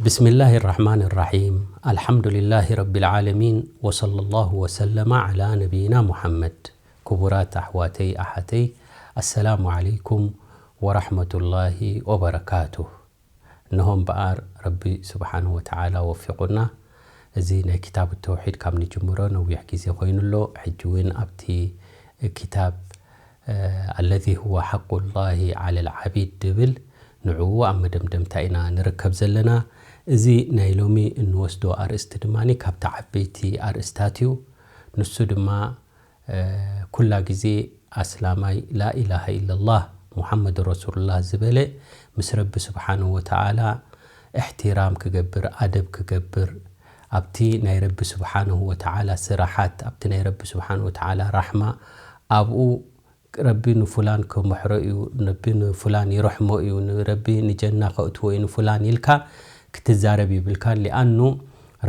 بسم الله الرحمن الرحيم. الحمد لله رب العالمين، وصلى الله وسلم على نبينا محمد. ክቡራት ኣሕዋተይ ኣሓተይ፣ ኣሰላሙ ዓለይኩም ወራሕመቱላሂ ወበረካቱህ። እነሆ እምበኣር ረቢ ስብሓንሁ ወተዓላ ወፊቑና፣ እዚ ናይ ክታብ ተውሒድ ካብ ንጅምሮ ነዊሕ ግዜ ኮይኑ ኣሎ። ሕጂ እውን ኣብቲ ክታብ፣ እ፣ الذي هو حق الله على العبيد ድብል ንዕኡ ኣብ መደምደምታ ኢና ንርከብ ዘለና። እዚ ናይ ሎሚ እንወስዶ ኣርእስቲ ድማ ካብቲ ዓበይቲ ኣርእስታት እዩ። ንሱ ድማ፣ እ፣ ኩላ ግዜ ኣስላማይ ላኢላሃ ኢለላህ ሙሓመድ ረሱሉላህ ዝበለ ምስ ረቢ ስብሓንሁ ወተዓላ እሕትራም ክገብር፣ ኣደብ ክገብር፣ ኣብቲ ናይ ረቢ ስብሓንሁ ወተዓላ ስራሓት፣ ኣብቲ ናይ ረቢ ስብሓንሁ ወተዓላ ራሕማ፣ ኣብኡ ረቢ ንፉላን ክምሕሮ እዩ፣ ረቢ ንፉላን ይረሕሞ እዩ፣ ረቢ ንጀና ከእትዎ እዩ ንፉላን ኢልካ ክትዛረብ ይብልካን። ሊኣኑ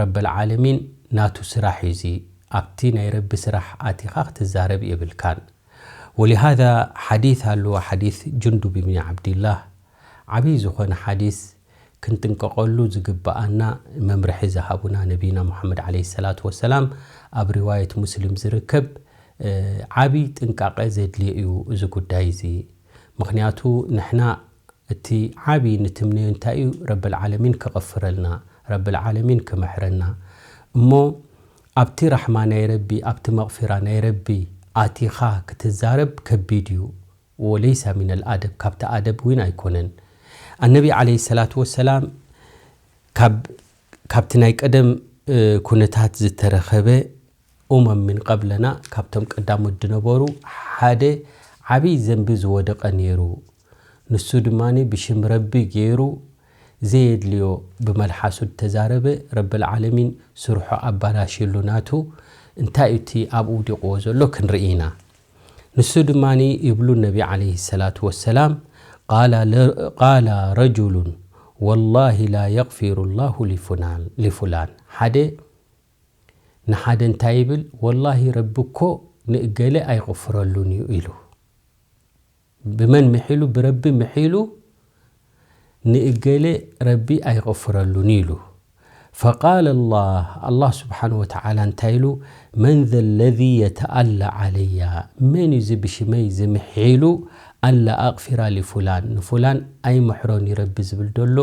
ረበል ዓለሚን ናቱ ስራሕ እዩ እዚ። ኣብቲ ናይ ረቢ ስራሕ ኣቲኻ ክትዛረብ የብልካን። ولهذا حديث ኣሎ፣ حديث ጁንዱብ ብን ዓብድላህ፣ ዓብዪ ዝኾነ ሓዲስ፣ ክንጥንቀቐሉ ዝግብኣና መምርሒ ዝሃቡና ነቢና ሙሓመድ ዓለይሂ ሰላቱ ወሰላም ኣብ ሪዋየት ሙስሊም ዝርከብ፣ እ፣ ዓብዪ ጥንቃቐ ዘድልዮ እዩ እዚ ጉዳይ እዚ። ምኽንያቱ ንሕና እቲ ዓብዪ ንትምነዮ እንታይ እዩ? ረብል ዓለሚን ክቐፍረልና፣ ረብል ዓለሚን ክምሕረና። እሞ ኣብቲ ራሕማ ናይ ረቢ፣ ኣብቲ መቕፊራ ናይ ረቢ ኣቲኻ ክትዛረብ ከቢድ እዩ። ወለይሳ ሚነል ኣደብ፣ ካብቲ ኣደብ እውን ኣይኮነን። ኣነቢ ዓለይሂ ሰላቱ ወሰላም ካብ፣ ካብቲ ናይ ቀደም፣ እ፣ ኩነታት ዝተረኸበ ኡመም ምን ቀብለና፣ ካብቶም ቀዳሞት ዝነበሩ ሓደ ዓብዪ ዘንቢ ዝወደቐ ነይሩ። ንሱ ድማ ብሽም ረቢ ገይሩ ዘየድልዮ ብመልሓሱ ተዛረበ። ረብል ዓለሚን ስርሑ ኣባላሽሉ ናቱ። እንታይ እዩ እቲ ኣብኡ ውዲቕዎ ዘሎ ክንርኢ ኢና። ንሱ ድማ ይብሉ ነቢ ዓለይሂ ሰላቱ ወሰላም፣ ቃላ ለ-፣ ቃላ ረጁሉን ወላሂ ላ የግፊሩ ላሁ ሊፉላን፣ ሊፉላን። ሓደ ንሓደ እንታይ ይብል? ወላሂ ረቢ እኮ ንእገለ ኣይቕፍረሉን እዩ ኢሉ። ብመን ምሒሉ? ብረቢ ምሒሉ። ንእገለ ረቢ ኣይቕፍረሉን ኢሉ። ፈቃለ ላህ፣ ኣላህ ስብሓን ወተዓላ እንታይ ኢሉ? መን ዘ ለዚ የተኣላ ዓለያ፣ መን እዩ እዚ ብሽመይ ዝምሒሉ ኣላ ኣቕፊራ ሊፉላን፣ ንፉላን ኣይምሕሮን እዩ ረቢ ዝብል ዘሎ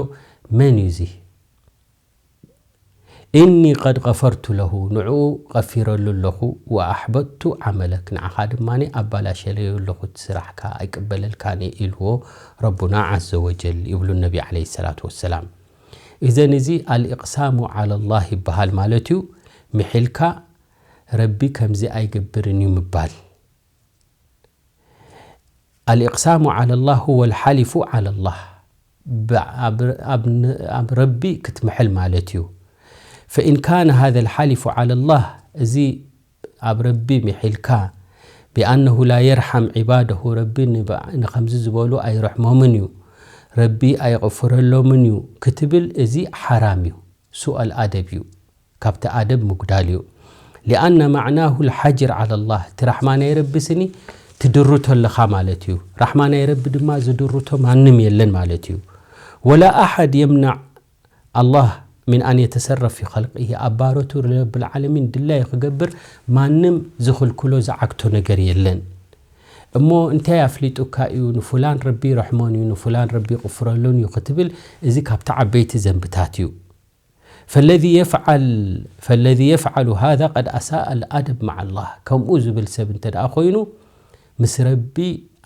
መን እዩ እዚ? ኢኒ ቀድ ገፈርቱ ለሁ፣ ንዕኡ ቀፊረሉ ኣለኹ፣ ወኣሕበጥቱ ዓመለክ፣ ንዓኻ ድማ ኣባላሸለዮ ኣለኹ፣ እቲ ስራሕካ ኣይቅበለልካን እየ ኢልዎ ረቡና ዓዘ ወጀል፣ ይብሉ ነቢ ዓለይሂ ሰላቱ ወሰላም። እዘን እዚ ኣልኢቅሳሙ ዓለላህ ይበሃል ማለት እዩ። ምሒልካ ረቢ ከምዚ ኣይገብርን እዩ ምባል። ኣልኢቅሳሙ ዓለላህ ሁወ ልሓሊፉ ዓለላህ። ብ-፣ ኣብ፣ ኣብ ን-፣ ኣብ ረቢ ክትምሕል ማለት እዩ። ፈኢን ካነ ሃዘ ልሓሊፉ ዓለላህ፣ እዚ ኣብ ረቢ ምሒልካ፣ ቢኣነሁ ላ የርሓም ዒባደሁ፣ ረቢ ንብ-፣ ንኸምዚ ዝበሉ ኣይረሕሞምን እዩ፣ ረቢ ኣይቕፍረሎምን እዩ ክትብል፣ እዚ ሓራም እዩ፣ ሱኣል ኣደብ እዩ፣ ካብቲ ኣደብ ምጉዳል እዩ። ሊኣነ ማዕናሁ ልሓጅር ዓለላህ፣ እቲ ራሕማ ናይ ረቢ ስኒ ትድርቶ ኣለኻ ማለት እዩ። ራሕማ ናይ ረቢ ድማ ዝድርቶ ማንም የለን ማለት እዩ። ወላ ኣሓድ የምናዕ ኣላህ ምን ኣን የተሰረፍ ፊ ኸልቅሂ፣ ኣብ ባሮቱ ረብል ዓለሚን ድላዩ ክገብር ማንም ዝኽልክሎ ዝዓግቶ ነገር የለን። እሞ እንታይ ኣፍሊጡካ እዩ ንፉላን ረቢ ይረሕሞን እዩ፣ ንፉላን ረቢ ይቕፍረሉን እዩ ክትብል? እዚ ካብቲ ዓበይቲ ዘንብታት እዩ። ፈለዚ የፍዓል፣ ፈለዚ የፍዓሉ ሃዛ ቀድ ኣሳእ ኣልኣደብ መዓ ኣላህ። ከምኡ ዝብል ሰብ እንተ ደኣ ኮይኑ ምስ ረቢ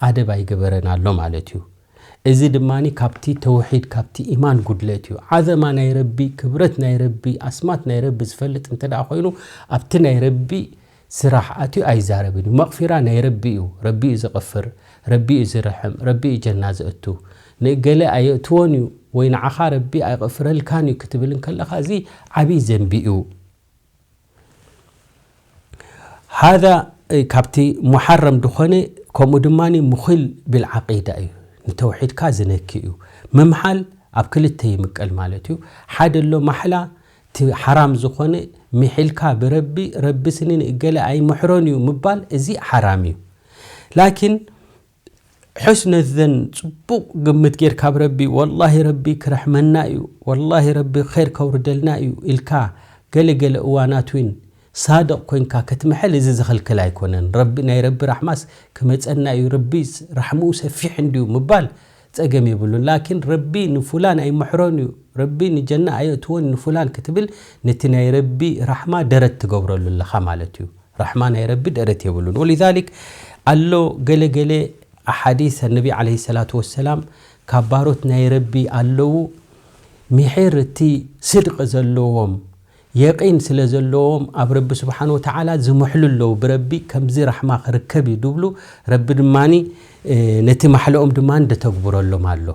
ኣደብ ኣይገበረን ኣሎ ማለት እዩ። እዚ ድማ ካብቲ ተውሒድ፣ ካብቲ ኢማን ጉድለት እዩ። ዓዘማ ናይ ረቢ፣ ክብረት ናይ ረቢ፣ ኣስማት ናይ ረቢ ዝፈልጥ እንተ ደኣ ኮይኑ ኣብቲ ናይ ረቢ ስራሕ ኣትዩ ኣይዛረብን እዩ። መቕፊራ ናይ ረቢ እዩ። ረቢ እዩ ዝቕፍር፣ ረቢ እዩ ዝርሕም፣ ረቢ እዩ ጀና ዘእቱ። ንእገለ ኣየእትዎን እዩ ወይ ንዓኻ ረቢ ኣይቕፍረልካን እዩ ክትብል እንከለኻ፣ እዚ ዓብዪ ዘንቢ እዩ። ሃዛ፣ እ፣ ካብቲ ሙሓረም ዝኾነ፣ ከምኡ ድማ ሙኺል ብልዓቂዳ እዩ፣ ንተውሒድካ ዝነኪ እዩ። ምምሓል ኣብ ክልተ ይምቀል ማለት እዩ። ሓደ ኣሎ ማሕላ፣ እቲ ሓራም ዝኾነ ምሒልካ ብረቢ፣ ረቢ ስኒ ንእገለ ኣይምሕሮን እዩ ምባል፣ እዚ ሓራም እዩ። ላኪን ሕስነ ዘን፣ ጽቡቕ ግምት ጌርካ ኣብ ረቢ፣ ወላሂ ረቢ ክረሕመና እዩ፣ ወላሂ ረቢ ኸይር ከውርደልና እዩ ኢልካ፣ ገለ ገለ እዋናት እውን ሳድቕ ኮይንካ ክትምሕል፣ እዚ ዝኽልክል ኣይኮነን። ረቢ፣ ናይ ረቢ ራሕማስ ክመጸና እዩ፣ ረቢ ራሕምኡ ሰፊሕ እንድዩ ምባል ጸገም የብሉን። ላኪን ረቢ ንፉላን ኣይምሕሮን እዩ፣ ረቢ ንጀና ኣየእትዎን ንፉላን ክትብል፣ ነቲ ናይ ረቢ ራሕማ ደረት ትገብረሉ ኣለኻ ማለት እዩ። ራሕማ ናይ ረቢ ደረት የብሉን። ወሊዛሊክ ኣሎ ገለ ገለ ኣሓዲስ ነቢ ዓለይሂ ሰላቱ ወሰላም ካብ ባሮት ናይ ረቢ ኣለዉ፣ ምሒር እቲ ስድቂ ዘለዎም፣ የቂን ስለ ዘለዎም፣ ኣብ ረቢ ስብሓን ወተዓላ ዝምሕሉ ኣለዉ። ብረቢ ከምዚ ራሕማ ክርከብ እዩ ድብሉ፣ ረቢ ድማኒ፣ እ፣ ነቲ ማሕለኦም ድማኒ ደተግብረሎም ኣሎ።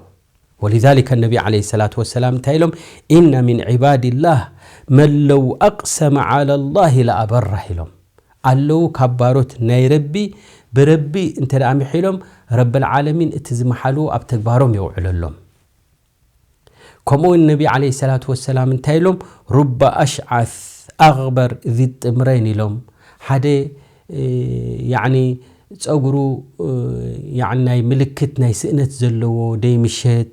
ወሊዛሊከ ነቢ ዓለይሂ ሰላቱ ወሰላም እንታይ ኢሎም? "ኢነ ሚን ዒባዲላህ መን ለው ኣቅሰመ ዓላ ላሂ ለኣበራህ" ኢሎም። ኣለዉ ካብ ባሮት ናይ ረቢ፣ ብረቢ እንተ ደኣ ምሒሎም፣ ረብል ዓለሚን እቲ ዝመሓልዎ ኣብ ተግባሮም የውዕለሎም። ከምኡ እውን ነቢ ዓለይሂ ሰላቱ ወሰላም እንታይ ኢሎም? "ሩባ ኣሽዓስ ኣግበር ዚ ጥምረይን" ኢሎም። ሓደ፣ እ፣ ያዕኒ ጸጉሩ፣ እ፣ ያዕኒ ናይ ምልክት ናይ ስእነት ዘለዎ ደይምሸጥ፣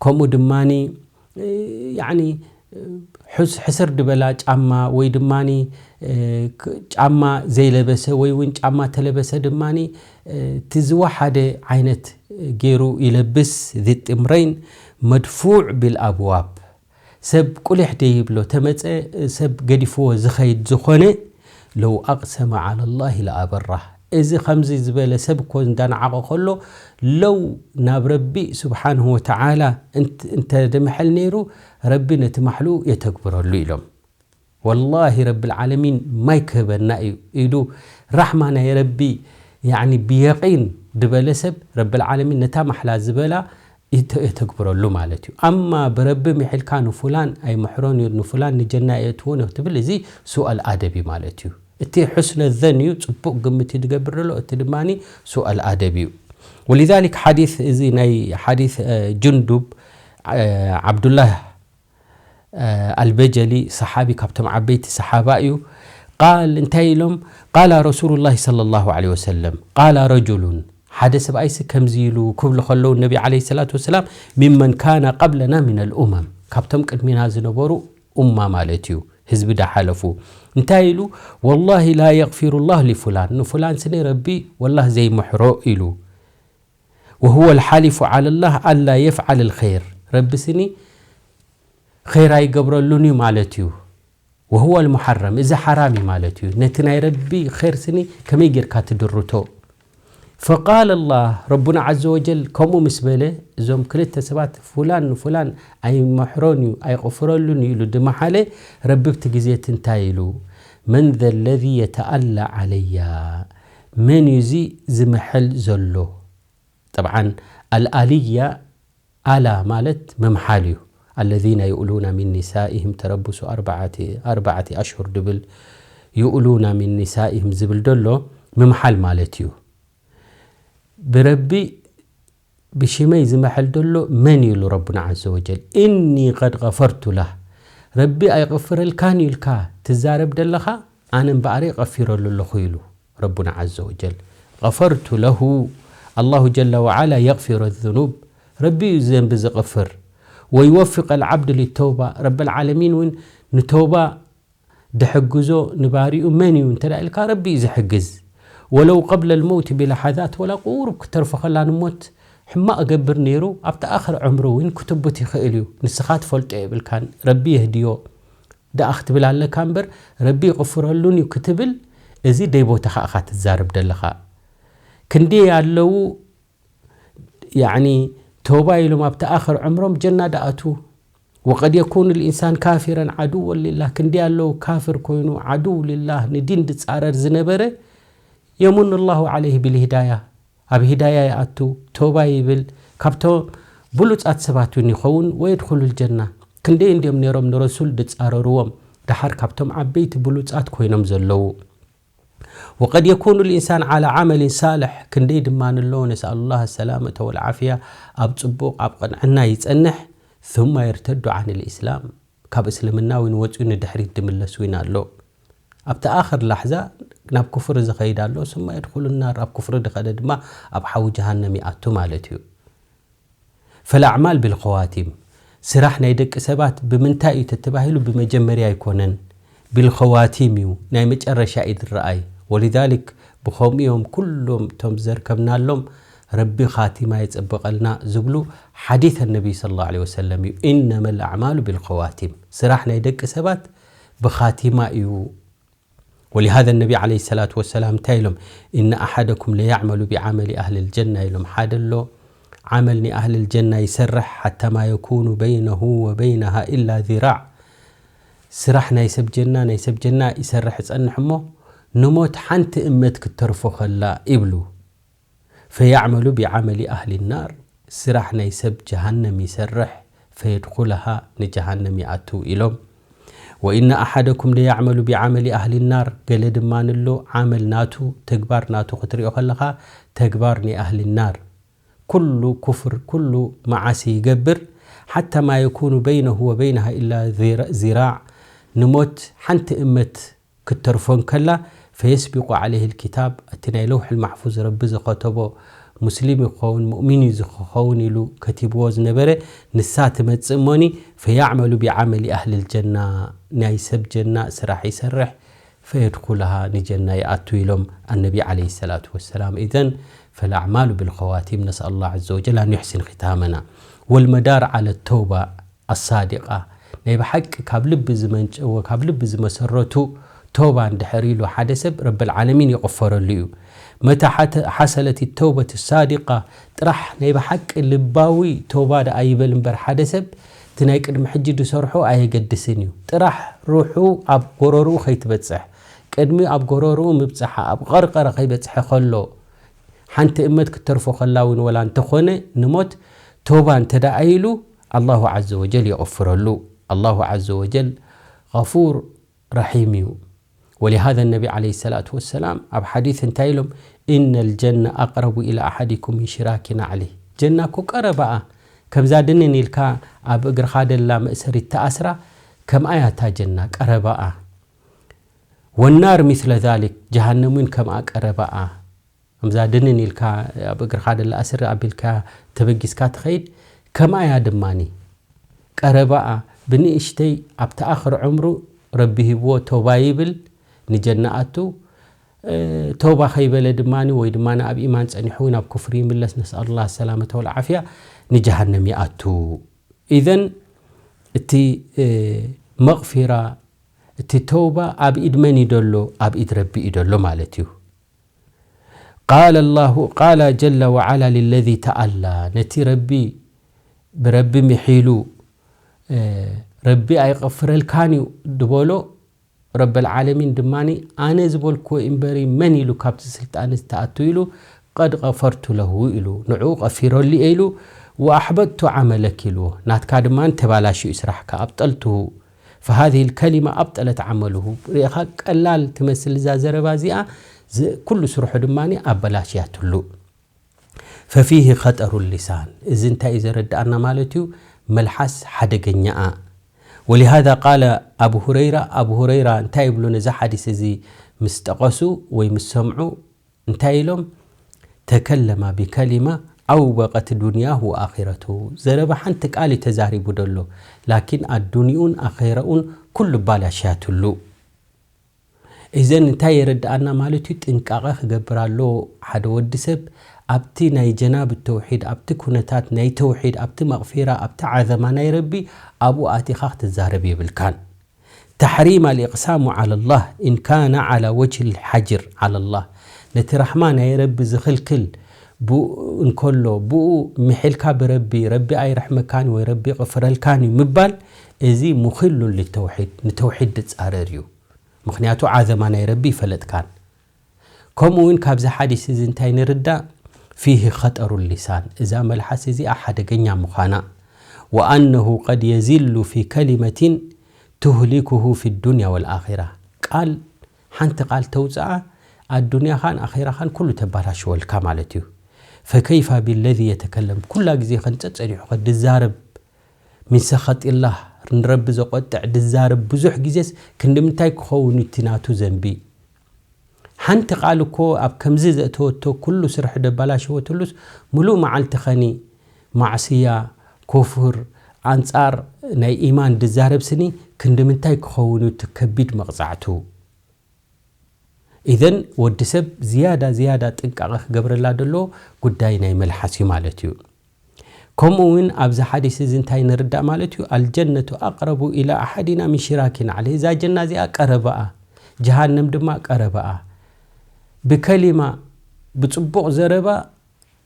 ከምኡ ድማኒ፣ እ፣ ያዕኒ፣ እ፣ ሕስ-፣ ሕስር ድበላ ጫማ ወይ ድማኒ፣ እ፣ ክ-፣ ጫማ ዘይለበሰ ወይ እውን ጫማ ተለበሰ ድማኒ፣ እ፣ እቲ ዝወሓደ ዓይነት ገይሩ ይለብስ። ዚ ጥምረይን መድፉዕ ቢልኣብዋብ፣ ሰብ ቁሊሕ ደይብሎ፣ ተመጸ ሰብ ገዲፍዎ ዝኸይድ ዝኾነ፣ ለው ኣቅሰመ ዓላ ላሂ ለኣበራህ። እዚ ከምዚ ዝበለ ሰብ እኮ እንዳነዓቐ ከሎ፣ ለው ናብ ረቢ ስብሓንሁ ወተዓላ እንት-፣ እንተ ድምሐል ነይሩ፣ ረቢ ነቲ ማሕልኡ የተግብረሉ ኢሎም። ወላሂ ረብል ዓለሚን ማይ ክህበና እዩ ኢሉ፣ ራሕማ ናይ ረቢ፣ ያዕኒ ብየቂን ድበለ ሰብ፣ ረብል ዓለሚን ነታ ማሕላ ዝበላ ይተ-፣ የተግብረሉ ማለት እዩ። ኣማ ብረቢ ምሒልካ ንፉላን ኣይምሕሮን እዩ፣ ንፉላን ንጀና የእትዎን እዩ ክትብል፣ እዚ ሱኣል ኣደብ እዩ ማለት እዩ። እቲ ሕስነ ዘን እዩ፣ ጽቡቕ ግምት እዩ ዝገብር ዘሎ፣ እቲ ድማኒ ሱኣል ኣደብ እዩ። ወሊዛሊክ ሓዲስ፣ እዚ ናይ ሓዲስ፣ እ፣ ጅንዱብ፣ እ፣ ዓብዱላህ ኣልበጀሊ ሰሓቢ ካብቶም ዓበይቲ ሰሓባ እዩ። ቃል እንታይ ኢሎም? ቃላ ረሱሉላሂ ሰለላሁ ዐለይሂ ወሰለም፣ ቃላ ረጁሉን፣ ሓደ ሰብኣይሲ ከምዚ ኢሉ ክብሉ ከለዉ ነቢ ዐለይሂ ሰላቱ ወሰላም፣ ሚመን ካነ ቀብለና ሚነል ኡመም፣ ካብቶም ቅድሚና ዝነበሩ ኡማ ማለት እዩ፣ ህዝቢ ዳሓለፉ። እንታይ ኢሉ? ወላሂ ላ የግፊሩላህ ሊፉላን፣ ንፉላን ስኒ ረቢ ወላህ ዘይምሕሮ ኢሉ። ወሁወ ልሓሊፉ ዐለላህ ኣላ የፍዓል ልኸይር፣ ረቢ ስኒ ኸይር ኣይገብረሉን እዩ ማለት እዩ። ወሁወ ልሙሓረም፣ እዚ ሓራም እዩ ማለት እዩ። ነቲ ናይ ረቢ ኸይር ስኒ ከመይ ጌርካ ትድርቶ? ፈቃለ ላህ፣ ረቡና ዐዘ ወጀል ከምኡ ምስ በለ፣ እዞም ክልተ ሰባት ፉላን ንፉላን ኣይመሕሮን እዩ ኣይቕፍረሉን እዩ ኢሉ ድመሓለ፣ ረቢ ብቲ ግዜ እቲ እንታይ ኢሉ? መን ዘ ለዚ የተኣላ ዐለያ፣ መን እዩ እዚ ዝምሕል ዘሎ? ጠብዓን ኣልኣልያ ኣላ ማለት ምምሓል እዩ። ኣለዚነ ዩእሉና ሚን ኒሳኢህም ተረቡሱ ኣርባዓቲ፣ ኣርባዕቲ ኣሽሁር ድብል፣ ዩእሉና ሚን ኒሳኢህም ዝብል ደሎ ምምሓል ማለት እዩ። ብረቢ ብሽመይ ዝምሕል ደሎ መን እዩ ኢሉ ረቡና ዐዘ ወጀል? እኒ ቀድ ገፈርቱ ላህ፣ ረቢ ኣይቕፍረልካን እዩ ኢልካ ትዛረብ ደለኻ፣ ኣነ እምበኣረይ ቀፊረሉ ኣለኹ ኢሉ ረቡና ዐዘ ወጀል። ገፈርቱ ለሁ፣ ኣላሁ ጀለ ወዓላ የግፊሩ ዙኑብ፣ ረቢ እዩ ዘንቢ ዝቕፍር። ወይወፍቅ ኣልዓብድ ሊተውባ፣ ረብል ዓለሚን እውን ንተውባ ድሕግዞ ንባሪኡ መን እዩ እንተ ደኣ ኢልካ፣ ረቢ እዩ ዝሕግዝ። ወለው ቀብለ ልመውት ቢለሓዛት፣ ወላ ቁሩብ ክተርፎ ከላ ንሞት ሕማቕ እገብር ነይሩ፣ ኣብቲ ኣኽር ዕምሩ እውን ክትቡት ይኽእል እዩ። ንስኻ ትፈልጦ የብልካን፣ ረቢ የህድዮ። ደኣ ክትብል ኣለካ እምበር፣ ረቢ ይቕፍረሉን እዩ ክትብል፣ እዚ ደይ ቦታኻ ኢኻ ትዛረብ ደለኻ። ክንደይ ኣለዉ፣ ያዕኒ፣ ተውባ ኢሎም ኣብቲ ኣኽር ዕምሮም ጀና ደኣትዉ። ወቀድ የኩኑ ልኢንሳን ካፊረን ዓድወን ሊላህ፣ ክንደይ ኣለዉ ካፍር ኮይኑ ዓድው ሊላህ፣ ንዲን ድጻረር ዝነበረ፣ የሙኑ ላሁ ዓለይህ ቢልሂዳያ፣ ኣብ ሂዳያ ይኣቱ፣ ተውባ ይብል፣ ካብቶም ብሉጻት ሰባት እውን ይኸውን። ወየድኹሉ ልጀና፣ ክንደይ እንድዮም ነይሮም ንረሱል ድጻረርዎም፣ ደሓር ካብቶም ዓበይቲ ብሉጻት ኮይኖም ዘለዉ። ወቀድ የኩኑ ልኢንሳን ዓላ ዓመሊን ሳልሕ፣ ክንደይ ድማ ንሎ ነስኣሉላህ ሰላመተ ወልዓፍያ፣ ኣብ ጽቡቕ ኣብ ቅንዕና ይጸንሕ። ثم يرتد عن الإسلام፣ ካብ እስልምና እውን ወጺኡ ንድሕሪት ድምለስ እውን ኣሎ። ኣብቲ ኣኽር ላሕዛ ናብ ኩፍሪ ዝኸይድ ኣሎ፣ ስማ የድኹሉ ናር፣ ኣብ ኩፍሪ ዝኸደ ድማ ኣብ ሓዊ ጀሃነም ይኣቱ ማለት እዩ። ፈልኣዕማል ቢልኸዋቲም፣ ስራሕ ናይ ደቂ ሰባት ብምንታይ እዩ ተተባሂሉ ብመጀመርያ ኣይኮነን፣ ቢልኸዋቲም እዩ፣ ናይ መጨረሻ እዩ ዝረኣይ። ወሊዛሊክ ብኸምኡ እዮም ኩሎም እቶም ዘርከብናሎም ረቢ ኻቲማ የጸብቐልና ዝብሉ ሓዲት ነቢይ ሰለላሁ ዐለይሂ ወሰለም እዩ። ኢነመል ኣዕማሉ ቢልኸዋቲም፣ ስራሕ ናይ ደቂ ሰባት ብኻቲማ እዩ። ወሊሃዘ ነቢ ዐለይሂ ሰላቱ ወሰላም እንታይ ኢሎም? ኢነ ኣሓደኩም ለያዕመሉ ቢዓመሊ ኣህሊል ጀና ኢሎም። ሓደ ኣሎ ዓመል ንኣህሊል ጀና ይሰርሕ ሓታ ማ የኩኑ በይነሁ ወበይነሃ ኢላ ዚራዕ። ስራሕ ናይ ሰብ ጀና ናይ ሰብ ጀና ይሰርሕ ይጸንሕ እሞ ንሞት ሓንቲ እመት ክትተርፎ ከላ ይብሉ። ፈያዕመሉ ቢዓመሊ ኣህሊ ናር፣ ስራሕ ናይ ሰብ ጀሃነም ይሰርሕ፣ ፈየድኹለሃ፣ ንጀሃነም ይኣቱ ኢሎም። ወኢነ ኣሓደኩም ለያዕመሉ ቢዓመሊ ኣህሊ ናር፣ ገለ ድማ ንሎ ዓመል ናቱ፣ ተግባር ናቱ ክትሪኦ ከለኻ ተግባር ናይ ኣህሊ ናር። ኩሉ ኩፍር፣ ኩሉ መዓሲ ይገብር፣ ሓታ ማ የኩኑ በይነሁ ወበይነሃ ኢላ ዚራ-፣ ዚራዕ፣ ንሞት ሓንቲ እመት ክትተርፎ እንከላ፣ ፈየስቢቁ ዓለይሂ ልኪታብ፣ እቲ ናይ ለውሕል ማሕፉዝ ረቢ ዝኸተቦ፣ ሙስሊም ይኸውን ሙእሚን እዩ ዝኸውን ኢሉ ከቲብዎ ዝነበረ፣ ንሳ ትመጽእ እሞኒ፣ ፈያዕመሉ ቢዓመሊ ኣህሊል ጀና፣ ናይ ሰብ ጀና ስራሕ ይሰርሕ፣ ፈየድኹልሃ፣ ንጀና ይኣቱ ኢሎም ኣነቢ ዓለይሂ ሰላቱ ወሰላም። ኢዘን ፈልኣዕማሉ ቢልኸዋቲም፣ ነስኣል ላህ ዐዘ ወጀል ኣን ዩሕሲን ኺታመና። ወልመዳር ዓለ ተውባ ኣሳዲቃ፣ ናይ ብሓቂ ካብ ልቢ ዝመንጨወ፣ ካብ ልቢ ዝመሰረቱ ተውባ እንድሕር ኢሉ ሓደ ሰብ ረብል ዓለሚን ይቕፈረሉ እዩ። መታ ሓተ-፣ ሓሰለት ተውበት ሳዲቃ፣ ጥራሕ ናይ ብሓቂ ልባዊ ተውባ ደኣ ይበል እምበር ሓደ ሰብ እቲ ናይ ቅድሚ ሕጂ ዝሰርሖ ኣየገድስን እዩ። ጥራሕ ሩሑ ኣብ ጎረርኡ ከይትበጽሕ፣ ቅድሚ ኣብ ጎረርኡ ምብጽሓ፣ ኣብ ቐርቐረ ከይበጽሐ ከሎ፣ ሓንቲ እመት ክትተርፎ ከላ እውን ወላ እንተኾነ ንሞት ተውባ እንተ ደኣ ኢሉ፣ ኣላሁ ዐዘ ወጀል የቕፍረሉ። ኣላሁ ዐዘ ወጀል ገፉር ረሒም እዩ። ወሊሃዘ ነቢ ዓለይሂ ሰላቱ ወሰላም ኣብ ሓዲስ እንታይ ኢሎም? ኢነል ጀነ ኣቅረቡ ኢላ ኣሓዲኩም ሚን ሽራኪ ናዕሊ። ጀና እኮ ቀረባኣ፣ ከምዛ ድንን ኢልካ ኣብ እግርኻ ደላ መእሰሪት ተኣስራ፣ ከምኣ እያ እታ ጀና ቀረባኣ። ወናር ሚስለ ዛሊክ፣ ጀሃነም እውን ከምኣ ቀረባኣ። ከምዛ ድንን ኢልካ ኣብ እግርኻ ደላ ኣስሪ ኣቢልካ ተበጊስካ ትኸይድ፣ ከምኣ እያ ድማኒ። ቀረባኣ ብንእሽተይ ኣብቲ ኣኽር ዕምሩ ረቢ ሂብዎ ተውባ ይብል፣ ንጀና ኣቱ። እ፣ ተውባ ከይበለ ድማኒ ወይ ድማ ኣብ ኢማን ጸኒሑ እውን ኣብ ኩፍሪ ይምለስ፣ ነስኣሉላህ ሰላመተ ወልዓፍያ፣ ንጀሃነም ይኣቱ። ኢዘን እቲ፣ እ፣ መቕፊራ፣ እቲ ተውባ ኣብ ኢድ መን እዩ ደሎ? ኣብ ኢድ ረቢ እዩ ደሎ ማለት እዩ። ቃለ ላሁ፣ ቃለ ጀለ ወዓላ ሊለዚ ተኣላ፣ ነቲ ረቢ፣ ብረቢ ምሒሉ፣ እ፣ ረቢ ኣይቐፍረልካን እዩ ድበሎ፣ ረበል ዓለሚን ድማኒ፣ ኣነ ዝበልክዎ እምበሪ መን ኢሉ ካብቲ ስልጣን እዚ ተኣቱ ኢሉ፣ ቀድ ቀፈርቱ ለሁ ኢሉ፣ ንዕኡ ቀፊረሉ እየ ኢሉ፣ ወኣሕበጥቱ ዓመለክ ኢልዎ፣ ናትካ ድማ ተባላሽዩ ስራሕካ፣ ኣብጠልትሁ፣ ፈሃዚህ ልከሊማ ኣብጠለት ዓመልሁ። ርኢኻ ቀላል ትመስል እዛ ዘረባ እዚኣ፣ ዝ-፣ ኩሉ ስርሑ ድማ ኣበላሽያትሉ። ፈፊህ ኸጠሩ ሊሳን፣ እዚ እንታይ እዩ ዘረድኣና ማለት እዩ? መልሓስ ሓደገኛኣ። ወሊሃዛ ቃለ ኣቡ ሁረይራ፣ ኣቡ ሁረይራ እንታይ ይብሉ ነዚ ሓዲስ እዚ ምስ ጠቐሱ ወይ ምስ ሰምዑ እንታይ ኢሎም? ተከለማ ቢከሊማ ኣውበቀት ዱንያሁ ወኣኺረቱ። ዘረባ ሓንቲ ቃል እዩ ተዛሪቡ ደሎ፣ ላኪን ኣዱንዩን ኣኼረኡን ኩሉ ባላሽያትሉ። እዘን እንታይ የረድኣና ማለት እዩ? ጥንቃቐ ክገብር ኣለዎ ሓደ ወዲ ሰብ ኣብቲ ናይ ጀናብ ተውሒድ፣ ኣብቲ ኩነታት ናይ ተውሒድ፣ ኣብቲ መቕፊራ፣ ኣብቲ ዓዘማ ናይ ረቢ፣ ኣብኡ ኣቲኻ ክትዛረብ የብልካን። ተሕሪም ኣልኢቅሳሙ ዓላ ላህ ኢን ካነ ዓላ ወጅሂ ልሓጅር ዓላ ላህ፣ ነቲ ራሕማ ናይ ረቢ ዝኽልክል ብኡ እንከሎ፣ ብኡ ምሒልካ ብረቢ፣ ረቢ ኣይርሕመካን ወይ ረቢ ይቕፍረልካን እዩ ምባል፣ እዚ ሙኺሉን ልተውሒድ፣ ንተውሒድ ዝጻረር እዩ። ምኽንያቱ ዓዘማ ናይ ረቢ ይፈለጥካን። ከምኡ እውን ካብዚ ሓዲስ እዚ እንታይ ንርዳእ? ፊህ ኸጠሩ ሊሳን፣ እዛ መልሓስ እዚኣ ሓደገኛ ምዃና፣ ወኣነሁ ቀድ የዚሉ ፊ ከሊመቲን ቱህሊኩሁ ፊ ዱንያ ወልኣኺራ። ቃል፣ ሓንቲ ቃል ተውፅኣ፣ ኣዱንያኻን ኣኺራኻን ኩሉ ተባላሽወልካ ማለት እዩ። ፈከይፋ ቢለዚ የተከለም፣ ኩላ ግዜ ከንፀፀኒሑ ከድዛረብ ሚን ሰኸጢላህ፣ ንረቢ ዘቆጥዕ ድዛረብ ብዙሕ ግዜስ ክንዲ ምንታይ ክኸውን እዩ እቲ ናቱ ዘንቢ? ሓንቲ ቃል እኮ ኣብ ከምዚ ዘእተወቶ ኩሉ ስርሑ ደባላሸወትሉስ ሙሉእ መዓልቲ ኸኒ ማዕስያ፣ ኩፍር፣ ኣንጻር ናይ ኢማን ድዛረብ ስኒ ክንዲ ምንታይ ክኸውን እዩ እቲ ከቢድ መቕጻዕቱ? ኢዘን ወዲ ሰብ ዝያዳ ዝያዳ ጥንቃቐ ክገብረላ ደሎ ጉዳይ ናይ መልሓስ እዩ ማለት እዩ። ከምኡ እውን ኣብዚ ሓዲስ እዚ እንታይ ንርዳእ ማለት እዩ? ኣልጀነቱ ኣቅረቡ ኢላ ኣሓዲና ምን ሽራኪ ናዕሊ። እዛ ጀና እዚኣ ቀረባኣ፣ ጀሃነም ድማ ቀረባኣ። ብከሊማ፣ ብጽቡቕ ዘረባ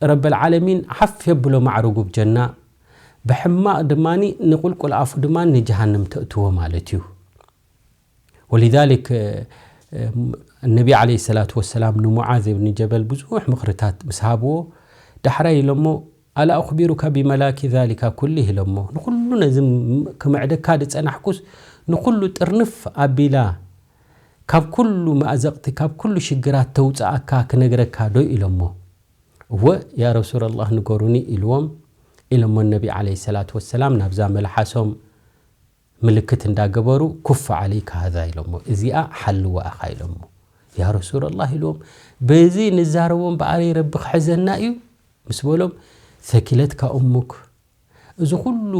ረበል ዓለሚን ሓፍ የብሎ ማዕርጉ ብጀና፣ ብሕማቕ ድማ ንቁልቁል ኣፉ ድማ ንጀሃነም ተእትዎ ማለት እዩ። ወሊዛሊክ ነቢ ዓለይሂ ሰላቱ ወሰላም ንሙዓዝ እብኒ ጀበል ብዙሕ ምኽርታት ምስ ሃብዎ፣ ዳሕራይ ኢሎሞ፣ ኣላ ኡኽቢሩካ ቢመላኪ ዛሊካ ኩሊህ ኢሎሞ፣ ንኹሉ ነዚ ክምዕደካ ዝጸናሕኩስ ንኹሉ ጥርንፍ ኣቢላ ካብ ኩሉ መእዘቕቲ ካብ ኩሉ ሽግራት ተውጽኣካ ክነግረካ ዶ ኢሎሞ። እወ ያ ረሱለላህ ንገሩኒ ኢልዎም ኢሎሞ ነቢ ዓለይሂ ሰላቱ ወሰላም ናብዛ መልሓሶም ምልክት እንዳገበሩ ኩፍ ዓለይካ ሃዛ ኢሎሞ፣ እዚኣ ሓልዋ ኢኻ ኢሎሞ። ያ ረሱለላህ ኢልዎም፣ በዚ ንዛረቦም በኣረይ ረቢ ክሕዘና እዩ ምስ በሎም፣ ሰኪለትካ እሙክ፣ እዚ ኩሉ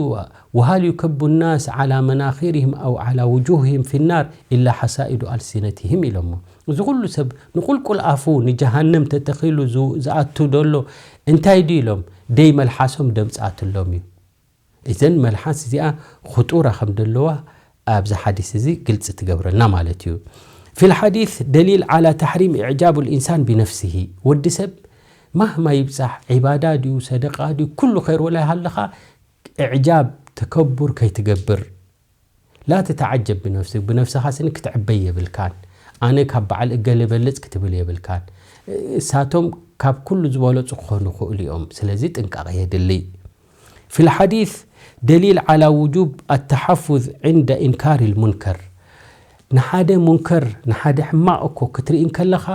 ወሃል ዩከቡ ናስ ዓላ መናኺርህም ኣው ዓላ ውጁህህም ፊናር ኢላ ሓሳኢዱ ኣልሲነትህም ኢሎሞ። እዚ ኩሉ ሰብ ንቁልቁል ኣፉ ንጀሃነም ተተኺሉ ዝ- ዝኣቱ ደሎ እንታይ ድዩ ኢሎም ደይ መልሓሶም ደምፅኣትሎም እዩ። እዘን መልሓስ እዚኣ ክጡራ ከም ደለዋ ኣብዚ ሓዲስ እዚ ግልፂ ትገብረልና ማለት እዩ። في الحديث دليل على تحريم إعجاب الإنسان بنفسه. ወዲ ሰብ ማህማ ይብፃሕ ዒባዳ ድዩ ሰደቃ ድዩ ኩሉ ኸይር ወላ ይሃለኻ እዕጃብ ተከቡር ከይትገብር። لا تتعجب بنفسك، ብነፍስኻ ስኒ ክትዕበይ የብልካን። ኣነ ካብ በዓል እገለ በልፅ ክትብል የብልካን። እሳቶም ካብ ኩሉ ዝበለፁ ክኾኑ ይኽእሉ እዮም። ስለዚ ጥንቃቐ የድሊ። في الحديث دليل على وجوب التحفظ عند إنكار المنكر. ንሓደ ሙንከር ንሓደ ሕማቕ እኮ ክትርኢ እንከለኻ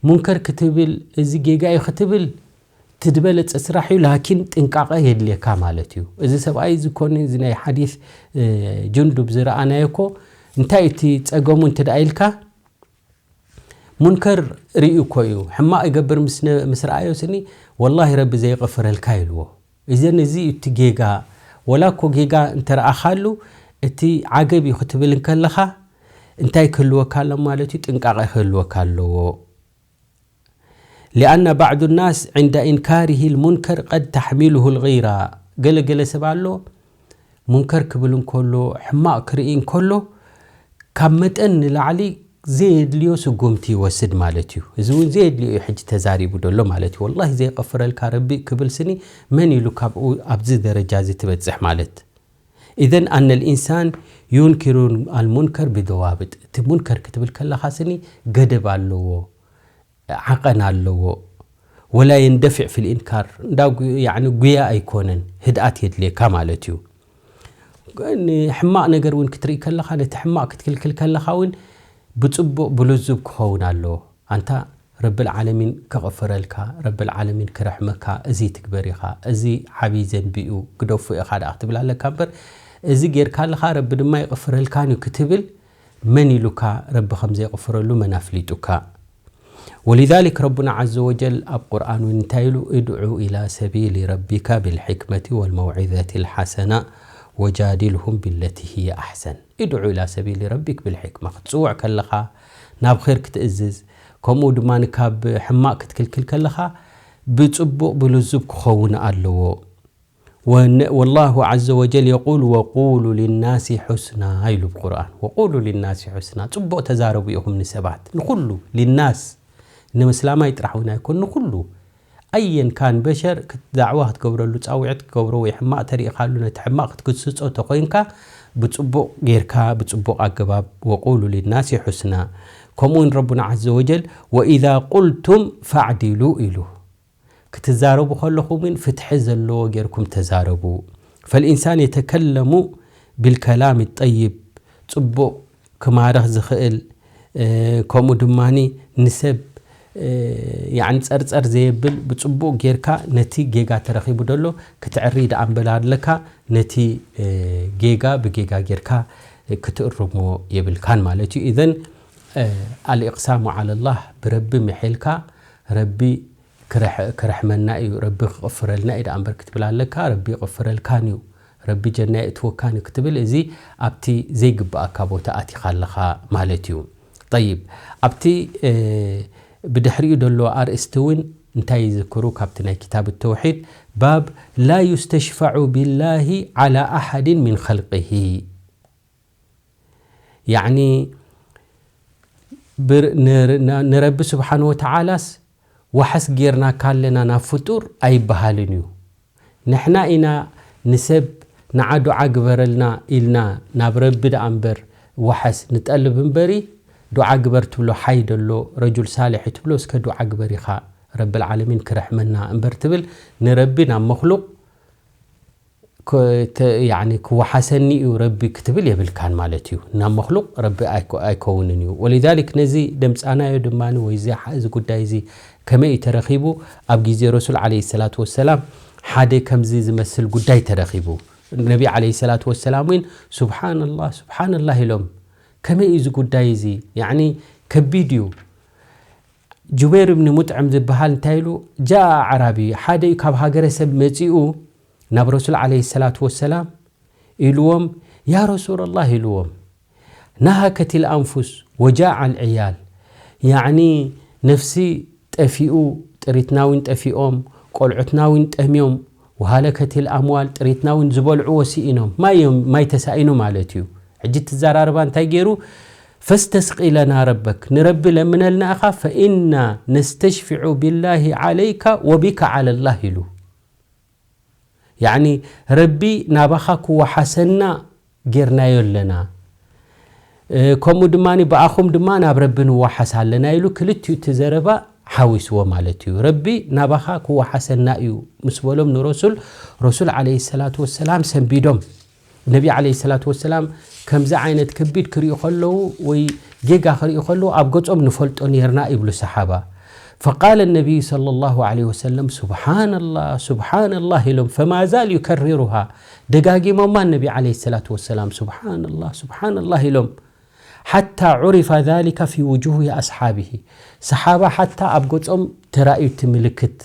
ሙንከር ክትብል እዚ ጌጋ እዩ ክትብል ትድበለፀ ስራሕ እዩ ላኪን ጥንቃቐ የድልየካ ማለት እዩ። እዚ ሰብኣይ እዚ ኮኒ እዚ ናይ ሓዲስ እ፣ ጅንዱብ ዝረኣናዮ እኮ እንታይ እቲ ፀገሙ እንተ ደኣ ኢልካ ሙንከር ርእዩ እኮ እዩ። ሕማቕ ይገብር ምስ ነ- ምስ ረኣዮ ስኒ ወላሂ ረቢ ዘይቕፍረልካ ኢልዎ። እዘን እዚ እዩ እቲ ጌጋ። ወላ እኮ ጌጋ እንተረኣኻሉ እቲ ዓገብ እዩ ክትብል እንከለኻ እንታይ ክህልወካ ኣሎ ማለት እዩ? ጥንቃቐ ክህልወካ ኣለዎ። لأن بعض الناس عند إنكاره المنكر قد تحمله الغيرة. ገለ ገለ ሰብ ኣሎ ሙንከር ክብል እንከሎ ሕማቕ ክርኢ እንከሎ ካብ መጠን ንላዕሊ ዘየድልዮ ስጉምቲ ይወስድ ማለት እዩ። እዚ እውን ዘየድልዮ እዩ ሕጂ ተዛሪቡ ደሎ ማለት እዩ። ወላሂ ዘይቐፍረልካ ረቢ ክብል ስኒ መን ኢሉ ካብኡ ኣብዚ ደረጃ እዚ ትበፅሕ ማለት። إذن أن الإنسان ينكر المنكر بضوابط. እቲ ሙንከር ክትብል ከለኻ ስኒ ገደብ ኣለዎ፣ ዓቐን ኣለዎ። ولا يندفع في الإنكار እንዳ ጉ- ያዕኒ ጉያ ኣይኮነን፣ ህድኣት የድልየካ ማለት እዩ። ንሕማቕ ነገር እውን ክትርኢ ከለኻ ነቲ ሕማቕ ክትክልክል ከለኻ እውን ብፅቡቕ ብልዙብ ክኸውን ኣለዎ። ኣንታ ረብል ዓለሚን ከቕፍረልካ፣ ረብል ዓለሚን ክረሕመካ፣ እዚ ትግበር ኢኻ፣ እዚ ዓብዪ ዘንቢ እዩ፣ ግደፎ ኢኻ ደኣ ክትብል ኣለካ እምበር፣ እዚ ጌርካ ኣለኻ ረቢ ድማ ይቕፍረልካን እዩ ክትብል መን ኢሉካ ረቢ ከም ዘይቕፍረሉ መን ኣፍሊጡካ? ولذلك ربنا عز وجل ኣብ ቁርኣን እውን እንታይ ኢሉ? ادع إلى سبيل ربك بالحكمة والموعظة الحسنة وجادلهم بالتي هي أحسن. ادع إلى سبيل ربك بالحكمة ክትፅውዕ ከለኻ ናብ ኸይር ክትእዝዝ ከምኡ ድማ ካብ ሕማቕ ክትክልክል ከለኻ ብፅቡቕ ብልዙብ ክኸውን ኣለዎ። ወን- والله عز وجل يقول وقولوا للناس حسنا ኢሉ ብቁርኣን። وقولوا للناس حسنا ፅቡቕ ተዛረቡ ኢኹም ንሰባት ንኹሉ ሊናስ ንምስላማይ ጥራሕ እውን ኣይኮን ንኹሉ ኣየን ካን በሸር ክት- ዳዕዋ ክትገብረሉ ፃውዒት ክትገብሮ ወይ ሕማቕ ተሪእኻሉ ነቲ ሕማቕ ክትግስፆ ተኮይንካ ብፅቡቕ ጌርካ ብፅቡቕ ኣገባብ وقولوا للناس حسنا ከምኡ እውን ረቡና عز وجل وإذا قلتم فاعدلوا ኢሉ ክትዛረቡ ከለኹም እውን ፍትሒ ዘለዎ ጌርኩም ተዛረቡ። فالإنسان يتكلم بالكلام الطيب ፅቡቕ ክማርኽ ዝኽእል ከምኡ ድማ ንሰብ ያዕኒ ጸርጸር ዘየብል ብጽቡቕ ጌርካ ነቲ ጌጋ ተረኺቡ ደሎ ክትዕሪ ደኣ እምበር ኣለካ፣ ነቲ ጌጋ ብጌጋ ጌርካ ክትእርሞ የብልካን ማለት እዩ። ኢዘን ኣልእቅሳሙ ዓለላህ፣ ብረቢ ምሒልካ፣ ረቢ ክርሕ-፣ ክርሕመና እዩ፣ ረቢ ክቕፍረልና እዩ ደኣ እምበር ክትብል ኣለካ፣ ረቢ ይቕፍረልካን እዩ፣ ረቢ ጀና የእትወካን እዩ ክትብል፣ እዚ ኣብቲ ዘይግብኣካ ቦታ ኣቲኻ ኣለኻ ማለት እዩ። ጠይብ፣ ኣብቲ ብድሕሪኡ ደሎ ኣርእስቲ እውን እንታይ ይዝክሩ ካብቲ ናይ ክታብ ተውሒድ? ባብ ላ ዩስተሽፋዑ ቢላሂ ዓላ ኣሓድን ሚን ኸልቅሂ። ያዕኒ ብር-፣ ንር-፣ ና-፣ ንረቢ ስብሓን ወተዓላስ ዋሕስ ጌርናካ ኣለና ናብ ፍጡር ኣይበሃልን እዩ። ንሕና ኢና ንሰብ ንዓ ዱዓ ግበረልና ኢልና ናብ ረቢ ደኣ እምበር ዋሕስ ንጠልብ እምበሪ፣ ዱዓ ግበር ትብሎ ሓይ ደሎ ረጁል ሳልሕ ትብሎ፣ እስከ ዱዓ ግበር ኢኻ ረብል ዓለሚን ክርሕመና እምበር ትብል፣ ንረቢ ናብ መኽሉቕ ክ-፣ ተ-፣ ያዕኒ ክወሓሰኒ እዩ ረቢ ክትብል የብልካን ማለት እዩ። ናብ መኽሉቕ ረቢ ኣይኮ-፣ ኣይከውንን እዩ። ወሊዛሊክ ነዚ ደምጻናዮ ድማ ወይ እዚ ሓ-፣ እዚ ጉዳይ እዚ ከመይ እዩ ተረኺቡ? ኣብ ግዜ ረሱል ዓለይሂ ሰላቱ ወሰላም ሓደ ከምዚ ዝመስል ጉዳይ ተረኺቡ። ነቢ ዓለይሂ ሰላቱ ወሰላም እውን ሱብሓነላህ፣ ሱብሓነላህ ኢሎም። ከመይ እዩ እዚ ጉዳይ እዚ? ያዕኒ ከቢድ እዩ። ጁበይር እብኒ ሙጥዕም ዝበሃል እንታይ ኢሉ? ጃአ ኣዕራቢ፣ ሓደ እዩ ካብ ሃገረ ሰብ መጺኡ ናብ ረሱል ዓለይሂ ሰላቱ ወሰላም ኢልዎም፣ ያ ረሱለላህ ኢልዎም፣ ናሃከቲል ኣንፉስ ወጃዓል ዕያል፣ ያዕኒ ነፍሲ ጠፊኡ፣ ጥሪትና እውን ጠፊኦም፣ ቆልዑትና እውን ጠምዮም፣ ወሃለከቲል ኣምዋል፣ ጥሪትና እውን ዝበልዕዎ ስኢኖም፣ ማይ እዮም፣ ማይ ተሳኢኑ ማለት እዩ። ሕጂ እቲ ዘራርባ እንታይ ገይሩ? ፈስተስቂ ለና ረበክ፣ ንረቢ ለምነልና ኢኻ፣ ፈኢና ነስተሽፊዑ ቢላሂ ዓለይካ ወቢካ ዓለላህ ኢሉ። ያዕኒ ረቢ ናባኻ ክወሓሰና ጌርናዮ ኣለና። እ፣ ከምኡ ድማ ብኣኹም ድማ ናብ ረቢ ንወሓስ ኣለና ኢሉ ክልቲኡ እቲ ዘረባ ሓዊስዎ ማለት እዩ። ረቢ ናባኻ ክወሓሰና እዩ ምስ በሎም ንረሱል፣ ረሱል ዓለይሂ ሰላቱ ወሰላም ሰንቢዶም። ነቢ ዓለይሂ ሰላቱ ወሰላም ከምዚ ዓይነት ከቢድ ክርእዩ ከለዉ ወይ ጌጋ ክርእዩ ከለዉ ኣብ ገጾም ንፈልጦ ኔርና ይብሉ ሰሓባ። ፈቃለ ነቢዩ ሰለላሁ ዓለይሂ ወሰለም፣ ሱብሓነላህ፣ ሱብሓነላህ ኢሎም፣ ፈማዛል ዩከሪሩሃ፣ ደጋጊሞማ ነቢ ዓለይሂ ሰላቱ ወሰላም፣ ሱብሓነላህ፣ ሱብሓነላህ ኢሎም። ሓታ ዑሪፈ ዛሊከ ፊ ውጁሂ ኣስሓቢሂ፣ ሰሓባ ሓታ ኣብ ገጾም ተራእዩ እቲ ምልክት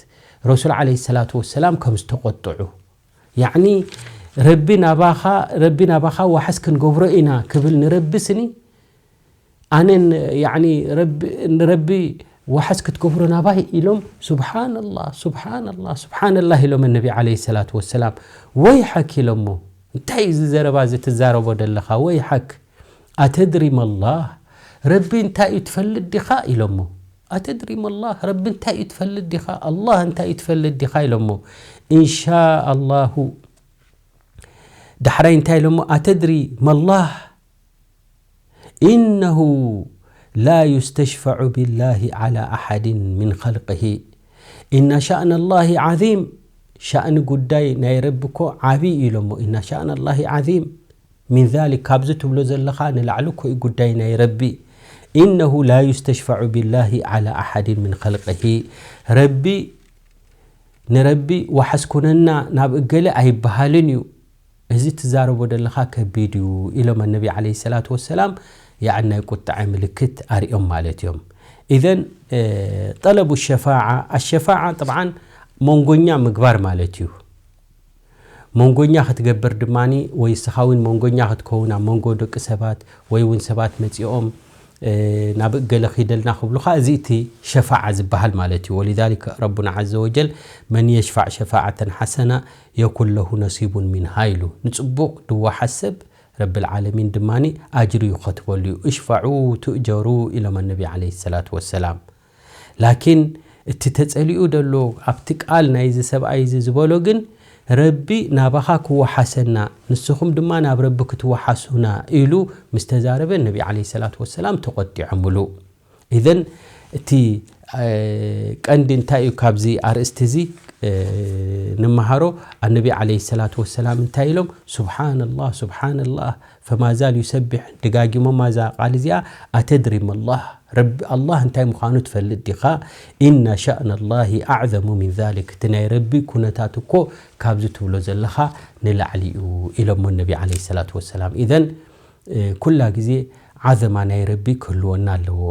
ረሱል ዓለይሂ ሰላቱ ወሰላም ከም ዝተቖጥዑ። ያዕኒ ረቢ ናባኻ፣ ረቢ ናባኻ ዋሕስ ክንገብሮ ኢና ክብል ንረቢ ስኒ፣ ኣነ ን-፣ ያዕኒ ረቢ፣ ንረቢ ዋሕስ ክትገብሮ ናባይ ኢሎም፣ ሱብሓነላህ፣ ሱብሓነላህ፣ ሱብሓነላህ ኢሎም ነቢ ዓለይሂ ሰላቱ ወሰላም። ወይሐክ ኢሎሞ፣ እንታይ እዩ እዚ ዘረባ እዚ ትዛረቦ ዘለኻ? ወይሐክ፣ ኣተድሪ መላህ፣ ረቢ እንታይ እዩ ትፈልጥ ዲኻ ኢሎሞ። ኣተድሪ መላህ፣ ረቢ እንታይ እዩ ትፈልጥ ዲኻ? ኣላህ እንታይ እዩ ትፈልጥ ዲኻ ኢሎሞ። ኢንሻኣላሁ ዳሕራይ እንታይ ኢሎሞ? ኣተድሪ መላህ፣ ኢነሁ ላ ዩስተሽፈዑ ቢላሂ ዓላ ኣሓድን ሚን ኸልቅሂ። ኢና ሻእነላሂ ዓዚም፣ ሻእኒ ጉዳይ ናይ ረቢ እኮ ዓብዪ ኢሎሞ። ኢና ሻእነላሂ ዓዚም። ሚን ዛሊክ፣ ካብዚ ትብሎ ዘለኻ ንላዕሊ እኮ እዩ ጉዳይ ናይ ረቢ። ኢነሁ ላ ዩስተሽፈዑ ቢላሂ ዓላ ኣሓድን ሚን ኸልቅሂ። ረቢ፣ ንረቢ ዋሕስ ኩነና ናብ እገለ ኣይበሃልን እዩ። እዚ ትዛረቦ ዘለኻ ከቢድ እዩ ኢሎም ኣነቢ ዓለይሂ ሰላቱ ወሰላም፣ ያዕኒ ናይ ቁጥዐ ምልክት ኣርእዮም ማለት እዮም። ኢዘን፣ እ፣ ጠለቡ ሸፋዓ፣ ኣሸፋዓ ጥብዓን መንጎኛ ምግባር ማለት እዩ። መንጎኛ ክትገብር ድማኒ፣ ወይ እስኻ እውን መንጎኛ ክትከውን ኣብ መንጎ ደቂ ሰባት፣ ወይ እውን ሰባት መጺኦም፣ እ፣ ናብ እገለ ኺደልና ክብሉኻ፣ እዚ እቲ ሸፋዓ ዝበሃል ማለት እዩ። ወሊዛሊክ ረቡና ዐዘ ወጀል፣ "መን የሽፋዕ ሸፋዓተን ሐሰና የኩን ለሁ ነሲቡን ሚንሃ" ኢሉ። ንጽቡቕ ድወሓስ ሰብ ረብል ዓለሚን ድማኒ ኣጅሪ ይኸትበሉ እዩ። "እሽፈዑ ትእጀሩ" ኢሎም ኣነቢ ዓለይሂ ሰላቱ ወሰላም። ላኪን እቲ ተጸሊኡ ደሎ ኣብቲ ቃል ናይዚ ሰብኣይ እዚ ዝበሎ ግን፣ "ረቢ ናባኻ ክወሓሰና፣ ንስኹም ድማ ናብ ረቢ ክትወሓሱና" ኢሉ ምስ ተዛረበ፣ ነቢ ዓለይሂ ሰላቱ ወሰላም ተቖጢዖምሉ። ኢዘን እቲ ቀንዲ እንታይ እዩ ካብዚ ኣርእስቲ እዚ ንምሃሮ? ኣነቢ ዓለይሂ ሰላቱ ወሰላም እንታይ ኢሎም? ሱብሓነላህ ሱብሓነላህ ፈማዛል ዩሰቢሕ። ደጋጊሞማ እዛ ቃል እዚኣ። ኣተድሪ መላህ፣ ረቢ ኣላህ እንታይ ምዃኑ ትፈልጥ ዲኻ? ኢነ ሸእነላሂ ኣዕዘሙ ሚን ዛሊክ፣ እቲ ናይ ረቢ ኩነታት እኮ ካብዚ ትብሎ ዘለኻ ንላዕሊ እዩ ኢሎሞ ነቢ ዓለይሂ ሰላቱ ወሰላም። ኢዘን ኩላ ግዜ ዓዘማ ናይ ረቢ ክህልወና ኣለዎ።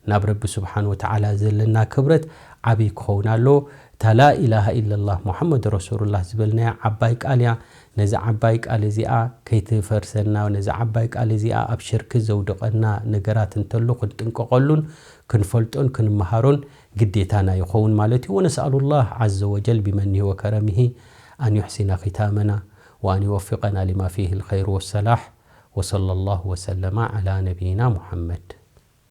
ናብ ረቢ ስብሓን ወተዓላ ዘለና ክብረት ዓብይ ክኸውን ኣለዎ። እታ ላኢላሃ ኢለላህ ሙሓመድ ረሱሉላህ ዝበልናያ ዓባይ ቃል እያ። ነዚ ዓባይ ቃል እዚኣ ከይትፈርሰና፣ ነዚ ዓባይ ቃል እዚኣ ኣብ ሽርኪ ዘውድቐና ነገራት እንተሎ ክንጥንቀቐሉን ክንፈልጦን ክንመሃሮን ግዴታና ይኸውን ማለት እዩ። ወነስኣሉላህ ዓዘ ወጀል ቢመኒሂ ወከረሚሂ ኣን ዩሕሲነ ኺታመና ወኣን ይወፊቀና ሊማ ፊሂ ልኸይሩ ወሰላሕ። ወሰለላሁ ወሰለማ ዓላ ነቢይና ሙሓመድ።